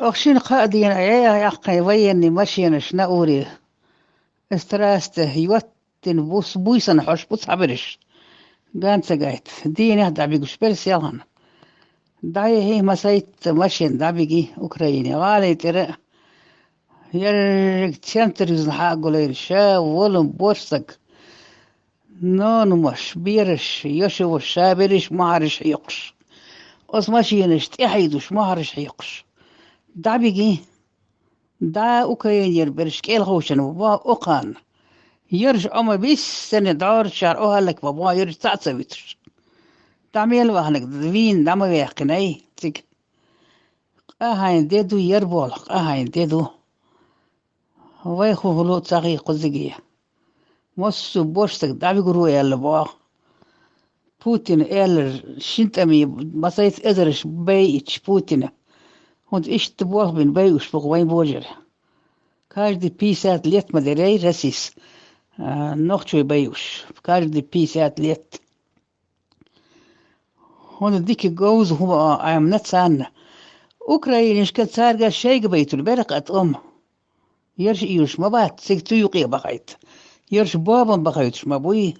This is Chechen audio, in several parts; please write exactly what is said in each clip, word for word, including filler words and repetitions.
Охшин кхаъ дийна яьккхай военный машинаш на уре. Страсте йоттин бус буйсан хьош бу цхьабераш. Ганцагайт. Дийнех дӀабигуш бер селхан. ДӀайихьи масайтта машин дӀабиги Украине. ГӀалай тӀера ерриг центр юзна хьагулайна ша волун борсаг. Нонумаш, бераш, йошаваш, шабериш, махьараш хьекхуш. Оз машинаш тӀехьайдуш, махьараш хьекхуш. ДӀабиги, дӀа Украинер бераш кӀелхавшан ва окханна. Ерш Ӏома биссане дӀорчар о хӀаллак ба бохьа ерш цаӀ ца витуш. ДӀа мел вахнаг вийна дӀа ма ваьккхинай цига. Къахьайн де ду, ер болх, къахьайн де ду. Вай хӀу хӀулу ца хий кхузиге. Массу бошсаг дӀавигуру аьлла боху. Путин аьлла шин тӀаме масайца эзараш байича Путина. ХӀунда иштта болх бина байуш бу вайн божара. Каждый пятьдесят лет ма дерай Россис, а, нохчой байуш. Каждый пятьдесят лет. ХӀунда дика говза хӀума Ӏемна царна. Украинашка царга шайга байтур бера къа тӀом. Ерш ийрш ма бац, цига цу юкъе бахайта. Ерш бобан бахайтуш ма буй.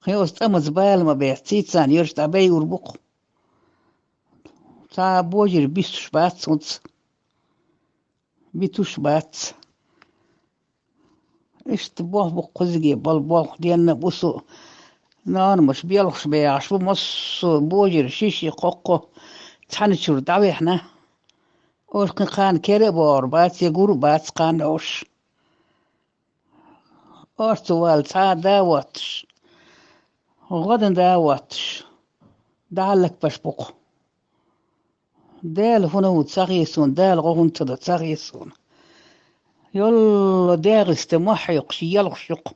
Кхин оцу тӀамаца бала ма беца, цийцан ерш дӀабайур бу-кх. Цхьа божар бистуш бац хӀунца. Битуш бац. Иштта болх бу кхузиге, бол болх денна бусу. Нанамаш белхаш бехаш бу, массо а божар шиши кхоккхо цхьана чуьра дӀавехна. Ош кхин кхана кера а богӀур бац, я гур а бац кхана ош. Орцу вала цхьа а да воттуш, гӀо дан да воттуш, дӀахьаллакбаш бу-кх. Дала хӀун ву ца хий суна, Дала гӀо хӀунда ца до ца хий суна. Йолла дегӀиста мохь хьекхуш, елхаш ю-кх.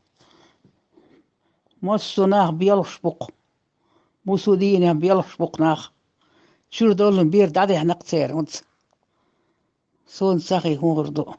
Массо а нах белхаш бу-кх. Бусу дийнахь белхаш бу-кх нах. Чуьра доллун бер дӀадехьна-кх церан хӀунца. Суна ца хий хӀун хир ду.